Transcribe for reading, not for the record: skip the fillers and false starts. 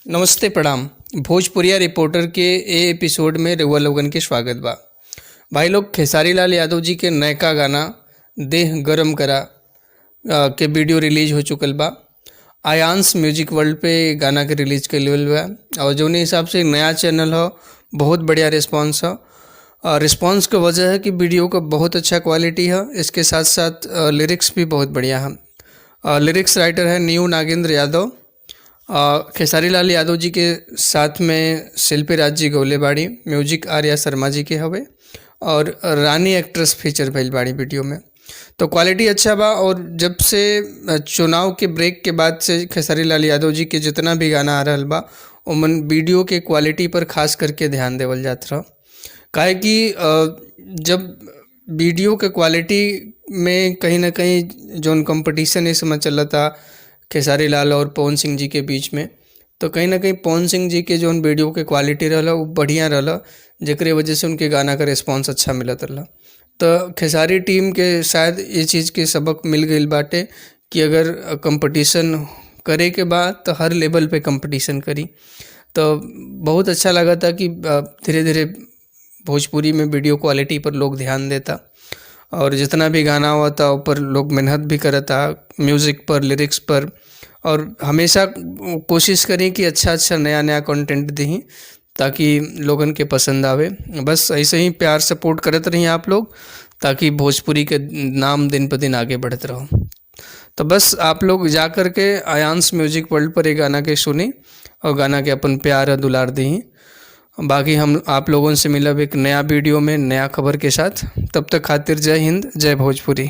नमस्ते प्रणाम। भोजपुरिया रिपोर्टर के ए एपिसोड में रउआ लोगन के स्वागत बा। भाई लोग, खेसारी लाल यादव जी के नयका गाना देह गरम करा के वीडियो रिलीज हो चुकल बा। आयांस म्यूजिक वर्ल्ड पे गाना के रिलीज कइल बा और जौने हिसाब से नया चैनल ह, बहुत बढ़िया रिस्पांस ह। रिस्पांस के वजह है कि वीडियो का बहुत अच्छा क्वालिटी है। इसके साथ साथ लिरिक्स भी बहुत बढ़िया है। लिरिक्स राइटर है न्यू नागेंद्र यादव। खेसारी लाल यादव जी के साथ में शिल्पी राज जी गौले बाड़ी, म्यूजिक आर्या शर्मा जी के हवे और रानी एक्ट्रेस फीचर भइल बाड़ी वीडियो में। तो क्वालिटी अच्छा बा और जब से चुनाव के ब्रेक के बाद से खेसारी लाल यादव जी के जितना भी गाना आ रहल बा, ओमन वीडियो के क्वालिटी पर खास करके ध्यान देवल जात रह, काहे कि जब वीडियो के क्वालिटी में कहीं ना कहीं जौन कंपटीशन इस समय चलता खेसारी लाल और पवन सिंह जी के बीच में, तो कहीं ना कहीं पवन सिंह जी के जौन वीडियो के क्वालिटी रहला, वो बढ़िया रहला, जेकरे वजह से उनके गाना का रिस्पांस अच्छा मिलत रहला। तो खेसारी टीम के शायद ये चीज़ के सबक मिल गईल बाटे कि अगर कंपटीशन करे के बा तो हर लेवल पे कंपटीशन करी। तो बहुत अच्छा लगा था कि धीरे धीरे भोजपुरी में वीडियो क्वालिटी पर लोग ध्यान देता और जितना भी गाना होता, ऊपर लोग मेहनत भी करता, म्यूज़िक पर, लिरिक्स पर और हमेशा कोशिश करी कि अच्छा अच्छा नया नया कंटेंट दी ताकि लोगन के पसंद आवे। बस ऐसे ही प्यार सपोर्ट करत रही आप लोग, ताकि भोजपुरी के नाम दिन ब दिन आगे बढ़त रहो। तो बस आप लोग जा कर के आयांस म्यूजिक वर्ल्ड पर ये गाना के सुनी और गाना के अपन प्यार और दुलार दी। बाकी हम आप लोगों से मिलब एक नया वीडियो में नया खबर के साथ। तब तक खातिर जय हिंद, जय भोजपुरी।